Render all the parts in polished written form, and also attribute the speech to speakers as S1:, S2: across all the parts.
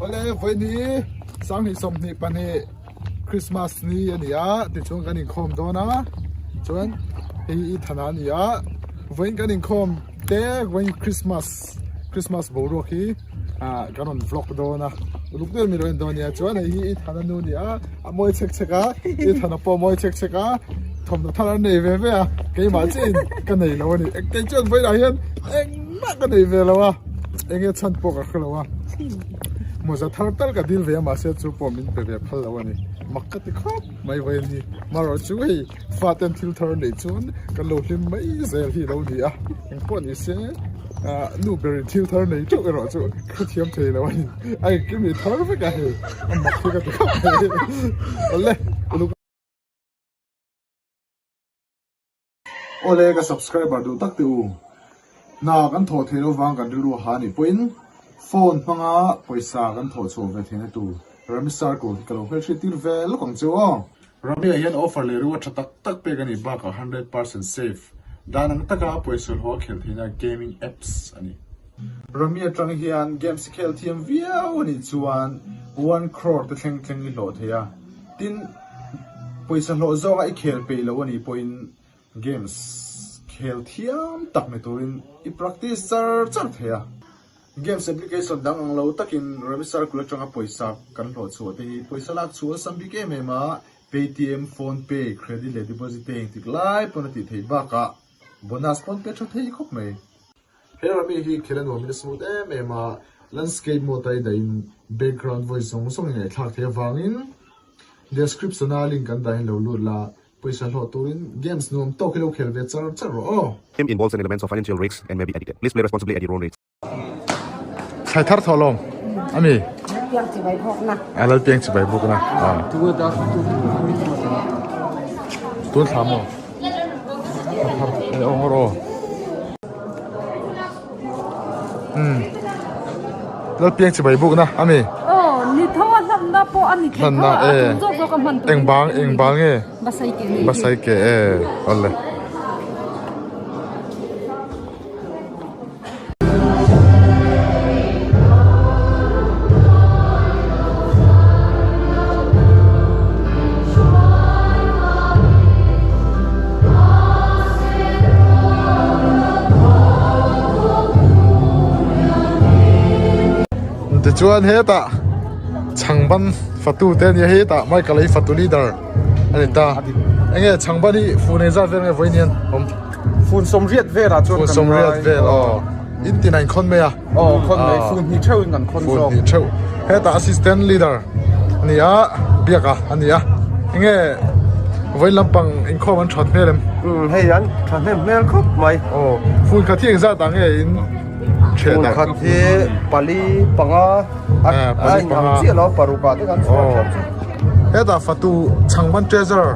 S1: Awle vawiin 2022 Christmas ni a ni a tichuan kan inkhawm dawn a chuan hei hi thana a ni a vawiin kan inkhawm te vawiin Christmas Christmas boruak hi ah kan rawn vlog dawn a uluk deuhin min rawn en dawn a nia chuan hei hi thana nu a ni a a mawi chek chek a thana pawh a mawi chek chek a thawmhnaw thar an nei ve ve a keimah chiahin ka nei lo a ni kei chuan vawiinah hian engmah ka nei ve lo a enge chhan pawh ka hre lo a mawza thar tal ka dil ve a mahse chu pawh min pe ve phal lo a ni mak ka ti khawp mai vawiin hi marawh chu hei faten thil thar neih chuan kan lo hlim mai zel hi lo ni a engpawh ni se ah nu berin thil thar nei teuh erawh chu ka thiam thei lo a ni a engkim hi thar vek a hei a mak hi ka ti khawp mai awle uluk Awle ka subscriber duh tak te u hna kan thawh theih loh vang kan rilru ha anih pawhin phone hmanga pawisa kan thawh chhuah ve theihna tur Rami Circle hi ka lo hmelhriat tir ve lawk ang che u aw. Rami ah hian offer leh ru a tha tak tak pek anih bakah 100% safe dan ang taka pawisa hlawh a khelh theihna gaming apps a ni. Rami atang hian games i khel thiam viau anih chuan one crore te thleng thleng i hlawh thei a, tin pawisa hlawh zawnga i khel peih loh anih pawhin games khel thiam tak ni turin i practice char char thei a. Games application dang ang lo takin Rummy Circle atanga pawisa kan hlawh chhuah te hi pawisa lak chhuah awlsam bik em em a, Paytm, PhonePe, credit leh deposit te engtik lai pawn a tih theih bakah bonus pawn pe tha thei khawp mai. He Rummy hi khel a nuamin a smooth em em a, landscape mode a i dahin background voice zawng zawng i ngaihthlak theih avangin description a link an dahin lo lut la, Pawisa hlawh turin games nuam tawk hi lo khel ve char char rawh aw.
S2: Game involves an elements of financial risks and may be addicted. Please play responsibly at your own risk.
S1: Thlai thar thawh lawm a mi?
S3: Piang chibai bawkna.
S1: A lal piang chibai bawkna. Tun thla maw? Thar thar aw ngawr aw. Umm lal piang chibai bawkna a mi?
S3: Aw ni tho a hlanna pawh a ni thei tho a a tum zawk zawk a hman tur.
S1: Eng bang eng bang nge?
S3: Basai ke ni.
S1: Basai ke e awle. Tichuan hetah chhangban fatu te ania hetah Michael hi fatu leader a ni ta enge chhangban hi fu nei zat vel nge vawiin hian awm.
S4: Fun sawmriat velah chuan
S1: kan ngai. Fun vel aw. In tin a inkhawn mai a.
S4: Aw khawn mai fun hnih theuh in kan khawn zawk.
S1: Fun hnih theuh. Hetah assistant leader a ni a, biaka a ni a. Enge vawiin lampang inkhawm an that hmel em?
S4: Umm hei an tha hnem hmel khawp mai.
S1: Aw fun khat hi engzat ah nge in theh
S4: Fun khat hi pali panga a inang chiah lo paruk ah te kan chhuah thlap chu.
S1: Hetah fatu chhangban treasure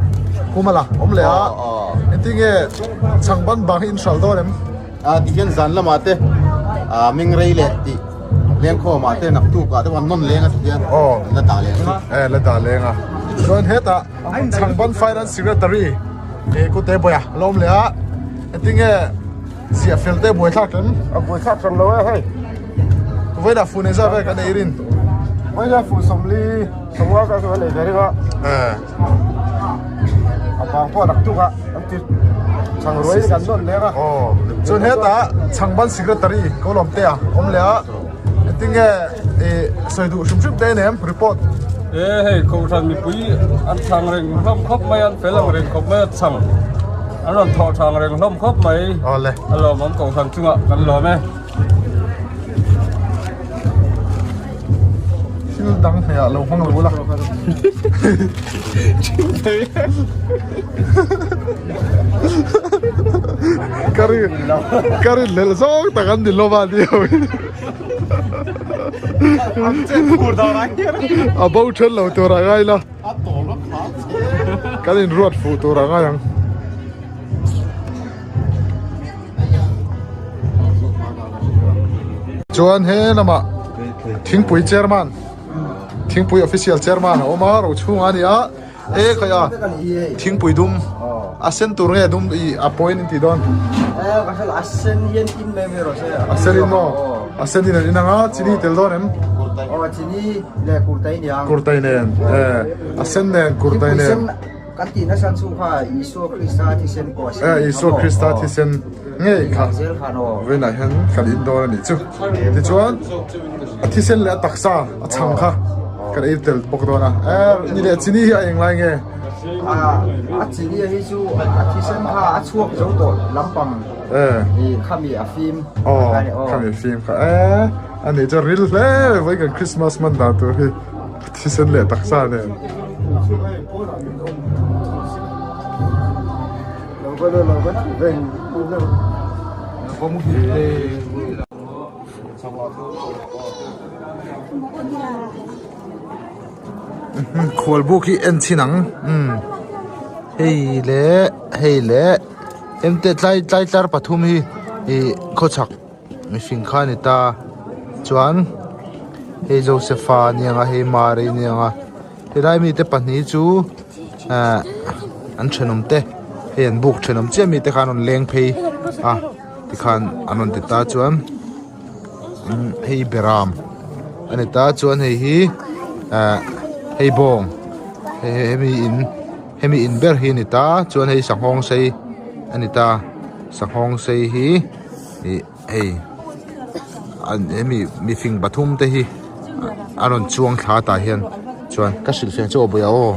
S1: Kumala awm leh a engtinge chhangban bang hi in hral dawn em?
S5: A ti hian zan lamah te ming rei leh tih lengkhawm ah te naktuk ah te an nawn leng a ti hian an la dah leng a.
S1: E la dah leng a. Chuan hetah chhangban finance secretary e kute bawia a la awm leh a engtinge ziah fel te buaithlak em?
S4: A buaithlak hran lo e hei.
S1: Vawiinah fu nei zat vel kan ei rin.
S4: Vawiinah fu sawmli sawmnga ka chu an ei ve ring a. A vang pawh naktuk a an ti chhang ruai kan nawn leng a.
S1: Aw chuan hetah chhangban secretary ko lawm te a awm leh a engtinge ih sawi duh hrim hrim te nem report.
S6: E hei kohhran mipui an chhang reng hlawm khawp mai a an fel ang reng khawp mai a chhang an rawn thawh thang reng hlawm khawp mai.
S1: Awle.
S6: A lawmawm kohhran chungah kan lawm e.
S1: Thil dang hmeh ah lo hmang lo la. Ka ri ka ri lel zawng tak an ni lova ni ho in. A bo then lo tur a ngai la. Kan in ruat fuh tur a ngai ang. Chuan he lamah thingpui chairman thingpui official chairman a awm a ro chhungah a ni a e khaih a thingpui dum a sen tur nge dum ih a point in tih dawn a sen in maw a sen in an in ang a chini tel dawn em.
S4: Aw chini leh kurtai nia.
S1: Kurtai nen eh a sen nen kurtai nen.
S4: Kan tih nasa chu kha Isua Krista thisen pawh a sen.
S1: Eh Isua Krista thisen ngei kha vawiinah hian kan in dawn a nih chu. Tichuan a thisen leh a taksa a chhang kha kan ei tel bawk dawn a. Eh ni leh chini hi a eng lai nge?
S4: A chini hi chu a thisen kha a chhuak zo tawh lampang khami a fim.
S1: Aw khami a fim kha eh a nih chu ril hle vawiin kan Christmas hman dan tur hi. Thisen leh taksa nen. Khualbuk hi en chhin ang hei leh hei leh em te tlai tlai tlar pathum hi ih khawchhak. Mihring kha a ni ta chuan hei Josepha a ni ang a hei Mary a ni ang a helai mite pahnih chu ahh an thenawm te hei an buk thenawm chiah mite khan an rawn leng phei a tikhan an rawn ti ta chuan hei beram a ni ta chuan hei hi ahh hei bawng hei hemi in hemi in ber hi a ni ta chuan hei sanghawng sei a ni ta sanghawng sei hi. Ih hei an hemi mifing pathum te hi a rawn chuang thla tah hian chuan ka hrilhfiah chu aw buai a aw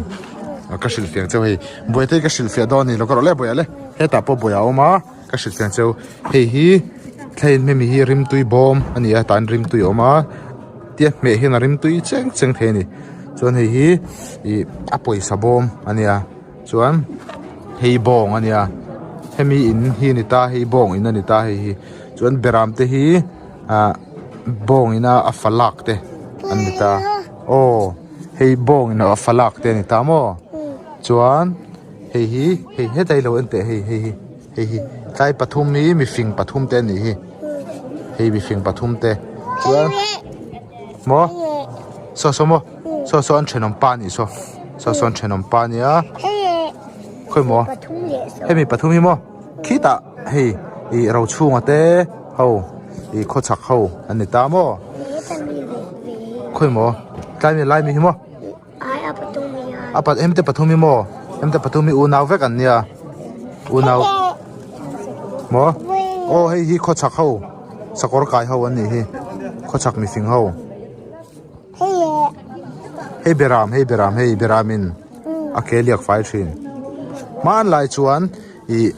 S1: ka hrilhfiah cheu hei buai te hi ka hrilhfiah dawn a ni lo ka rawh le buai ah le hetah pawh buai a awm a ka hrilhfiah cheu hei hi thlain hemi hi rimtui bawm a ni a tah hian rimtui a awm a tia hmeh hian a rimtui cheng cheng thei a ni chuan hei hi ih a pawisa bawm a nia. Chuan hei bawng a nia hemi in hi a ni ta hei bawng in a ni ta hei hi chuan beram te hi ah bawng ina a fa lak te an ni ta aw hei bawng in a fa lak te a ni ta maw chuan hei hi hei hetlai lo en teh hei hei hi hei hi tlai pathum hi mifing pathum te an nih hi hei mifing pathum te chuan maw saw saw maw saw saw an thenawm pa a nih saw. Saw sawn thenawm pa ania khawi maw hemi pathum hi maw khitah hei ih ro chhunga te ho ih khawchhak ho an ni ta maw khawi maw tlai mi lai mi hi maw a pat hemi te pathum hi maw hemi te pathum hi unau vek an nia unau maw aw hei hi khawchhak ho sakawr kai ho an nih hi khawchhak mifing ho. Hei beram hei beram hei beramin a ke liak fai thin hmanlai chuan ih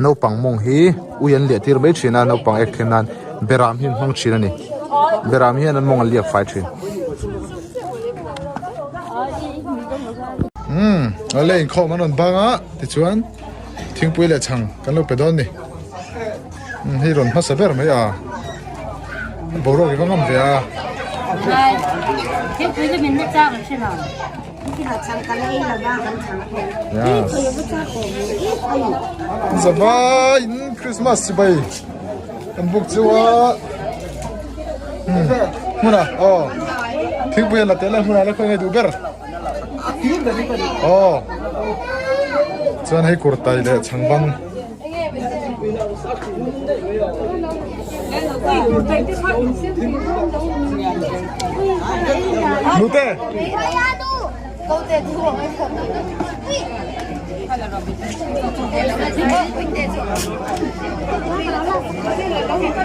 S1: naupang mawng hi ui an liah tir mai thin a naupang ek then nan beram hi an hmang thin a ni beram hian an mawng an liak fai thin. Umm awle inkhawm an rawn bang a tichuan thingpui leh chhang kan lo pe dawn a ni hei rawn hmasa ber mai a. Boruak i va ngam ve a. Zavai in Christmas chibai kan buk chu a hmuna aw thingpui la tel a hmuna la khawi nge duh ber aw chuan hei kurtai leh chhangban. Nute.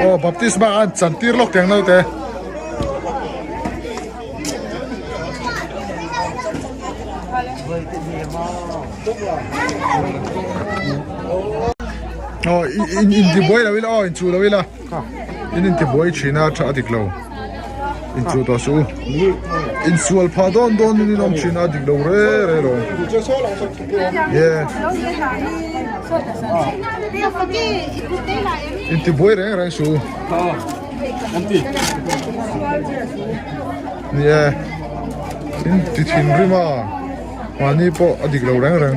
S1: Oh, baptisma an chantir lok tiang naute. Aw in in ti buai lo ila aw in chu lo ila in in ti buai thin a tha a dik lo in chu tawh suh u in sual phah dawn dawn in in awm thin a dik lo re re lo yeah in ti buai reng reng suh u ni e in ti thinrim a mahni pawh a dik lo reng reng.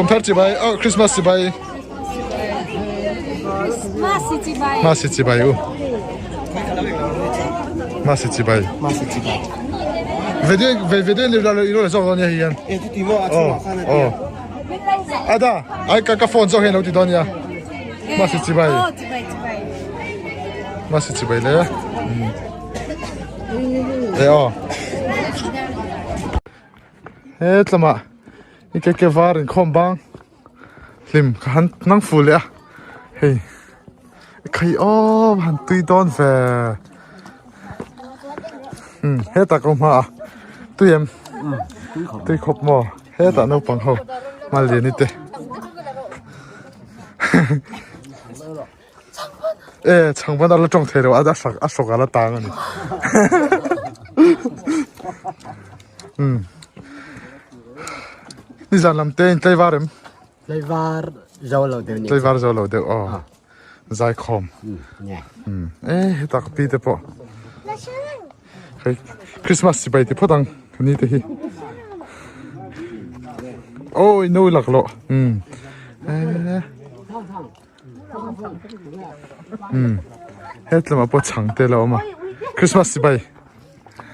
S1: Kumthar chibai oh Christmas chibai.
S3: Masi chibai.
S1: Masi chibai u. Masi chibai.
S7: Masi chibai.
S1: Video video ni la ilo le zawk dawn nia hian.
S7: E ti ti mo a chungah khan a ti a.
S1: Ada ai ka ka phone zawk hian lo ti dawn nia. Masi chibai.
S3: Oh chibai chibai.
S1: Masi chibai le. E aw. He tlamah i ke ke var inkhawm bang hlim ka han nang fu leh a hei khai aw han tui dawn ve umm hetah ka hma a tui em tui khawp maw hetah naupang ho Maliani te E chhangban a la tawng thei lo a a hrak a hrawk a la tang a ni umm nizan lam te in tlaivar em
S7: tlaivar zo lo deuh ni
S1: tlaivar zo lo deuh aw zaikhawm umm e hetah ka pi te pawh hei christmas chibai ti phawt ang ni te hi aw i no laklawh umm e. Umm hetlamah pawh chhang te a lo awm a Christmas chibai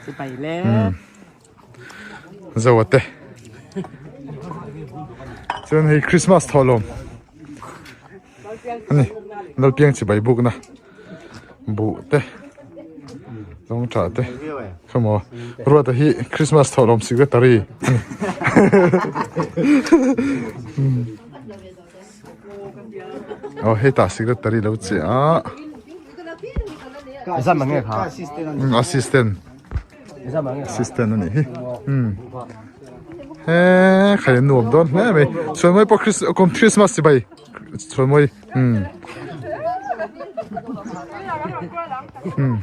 S7: chibai le
S1: umm zo a te chuan hei Christmas thawh lawm ani lalpiang chibai buk na buh te zawng tha te khamaw ruata hi Christmas thawh lawm secretary ani. Aw hetah secretary lo che a assistant assistant ani hi um he khai an nuam dawn hle mai chuan mawi pawh Chris kum Christmas chibai chuan mawi um um.